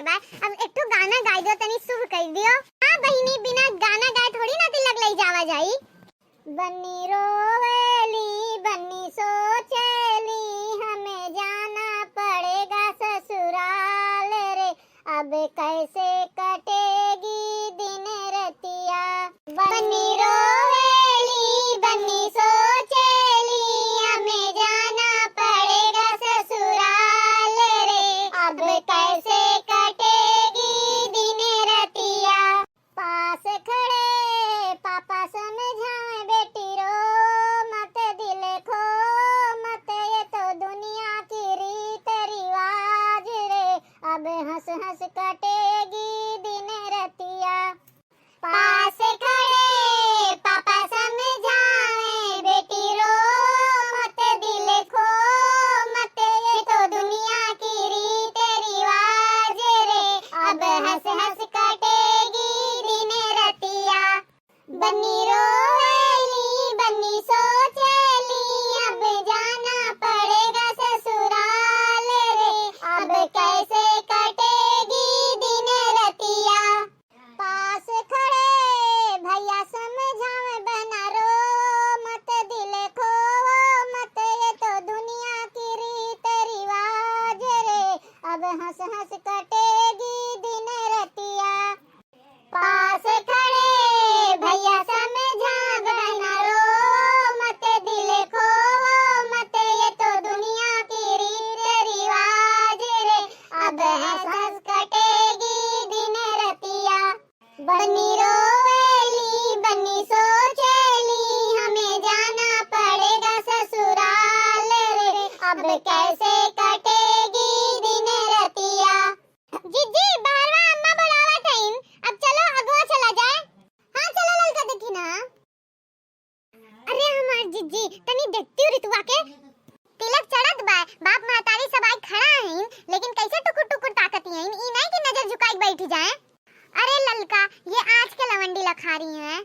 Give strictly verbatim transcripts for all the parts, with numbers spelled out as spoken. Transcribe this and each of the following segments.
अब एक ठो गाना गाइ दियो, तनी शुभ कइ दियो। हाँ बहिनी, बिना गाना गाए थोड़ी ना तिलक लइ जावा जाई। बन्नी रोवेली, बन्नी सोचेली, हमें जाना पड़ेगा ससुराल रे, अब कैसे कटेगी दिन रतिया। बन्नी रोवेली, बन्नी सोचेली, हमें जाना पड़ेगा ससुराल रे, अब कैसे कटेगी दिन रतिया। पास खड़े पापा समझावे, बेटी रो मत, दिल खो मत, ये तो दुनिया की रीत रिवाज रे, अब हंस हंस कटेगी दिन रतिया। पास खड़े पापा समझावे, बेटी रो मत, दिल खो मत, ये तो दुनिया की रीत रिवाज रे, अब हंस हंस कटेगी दिन रतिया। बन्नी रोवेली, बन्नी सोचेली, अब जाना पड़ेगा ससुराल रे, अब कैसे कटेगी दिन रतिया। पास खड़े भैया समझावे, बहना रो मत, दिल खो मत, ये तो दुनिया की रीत रिवाज रे, अब हंस हंस कटेगी दिन रतिया। पास खड़े भैया समझावे, बहना रो मत, दिल खो मत, ये तो दुनिया की रीत रिवाज रे, अब हंस हंस कटेगी दिन रतिया। बन्नी रोवेली, बन्नी सोचेली, हमें जाना पड़ेगा ससुराल रे, अब कैसे कटेगी दिन रतिया। जिज्जी, बहरवा अम्मा बुलावत हईन, अब चलो अगवा चला जाए। हाँ चलो ललका, देखी ना। अरे हमार जिज्जी, तनी देखती हूँ रितुआ के। तिलक चढ़त बा, बाप महतारी सब आइ खड़ा हईन, लेकिन कैसे टुकुर टुकुर ताकत हईन, ई नहीं कि नजर झुकाइ बैठ जाए। अरे ललका, ये आज के लवंडी लखारी हैं।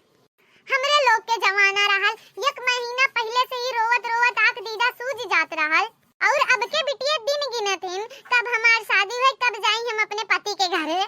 हमरे लोग के जमाना रहल, एक महीना पहिले से ही रोवत रोवत आँख दीदा सूज जात रहल। और अब के बिटिया दिन गिनत हईन, कब हमार शादी होई, कब जाई हम अपने पति के घरे।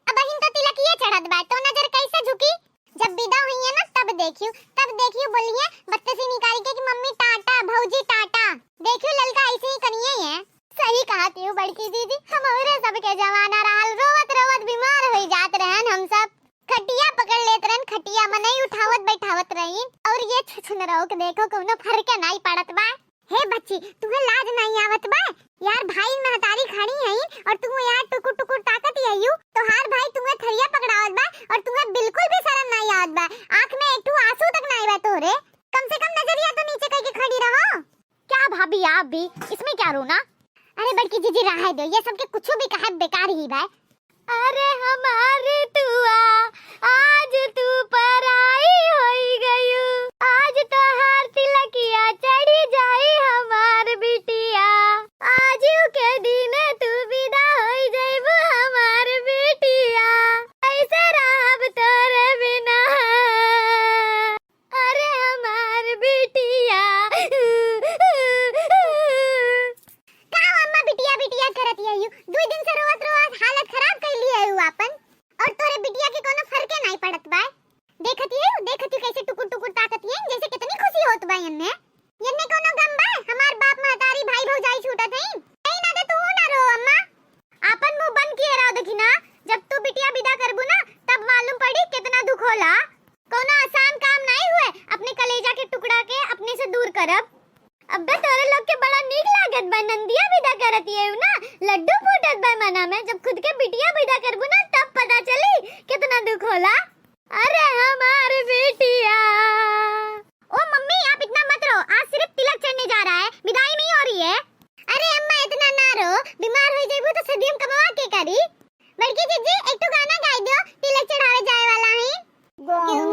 अबहिन तो तिलकिये चढ़त बा, तो नजर कैसे झुकी? जब विदा होइहैं ना, तब देखियो, तब देखियो, बोलिहैं बत्तीसी निकाल के कि मम्मी टाटा, भौजी टाटा। देखियो ललका, ऐसे ही करिहैं। सही कहत हऊ बड़की दीदी, हमरे सबके जमाना रहल, रोवत रोवत बीमार होइ जात रहन हम सब। खटिया पकड़ लेत रहन, खटिया मनई उठावत बैठावत रही। और ये छछनरऊ के देखो, कौनो फर्क नाई पड़त बा। हे बच्ची, तुहे लाज नाई आवत बा? यार, भाई महतारी खड़ी हईन और तू यार टुकुर टुकुर ताकत हईयू। तोहार भाई तुहे थरिया पकड़ावत बा और तुहे बिल्कुल भी शर्म नाई आवत बा। आँख में एक ठो आंसू तक नाई बा तोहरे। कम से कम नजरिया तो नीचे कइके खड़ी रहो। क्या भाभी, आप भी, इसमें क्या रोना? अरे बड़की जीजी, रहे दो, ये सबके कुछो भी कहा बेकार ही बा। अरे हमार रितुआ, आज तू पराई होई गयू। आज तोहार तिलकिया चढ़ी जाई हमार बिटिया। आज के दिन तू विदा होई जइबू हमार बिटिया। कैसे रहब तोरे बिना? अरे हमार बिटिया। का हो अम्मा, बिटिया बिटिया करत हईयू? दुई दिन से रोवत रोवत हालत खराब कइ लिहे हऊ आपन। और तोरे बिटिया के कोनो फर्के नाई पड़त बा। देखत हऊ, देखत हऊ कैसे टुकुर टुकुर ताकत हईन, जैसे कितनी खुशी होत बा एन्ने। एन्ने कोनो गम बा? हमार बाप महतारी भाई भौजाई छूटत हईन। नहीं ना दे, तू ना रो अम्मा। आपन मुंह बंद किहे रहो, देखी ना, जब तू बिटिया विदा करबू ना, तब मालूम पड़ी कितना दुख होला। कौनो आसान काम नाई हुए अपने कलेजा के टुकड़ा के अपने से दूर करब। अब्बे तोरे लोग के बड़ा नीक लागत बा, नंदिया विदा करत हऊ ना, लड्डू फूटत बा मना में। जब खुद के बिटिया विदा करबू ना, तब पता चली कितना दुख होला। अरे हमार बिटिया। ओ मम्मी, आप इतना मत रो, आज सिर्फ तिलक चढ़ने जा रहा है, विदाई नहीं हो रही है। अरे अम्मा, इतना ना रो, बीमार हो जाइबू तो सदियम कमवा के करी। बड़की जीजी, एक ठो गाना गाई दो, तिलक चढ़ावे जाए वाला है।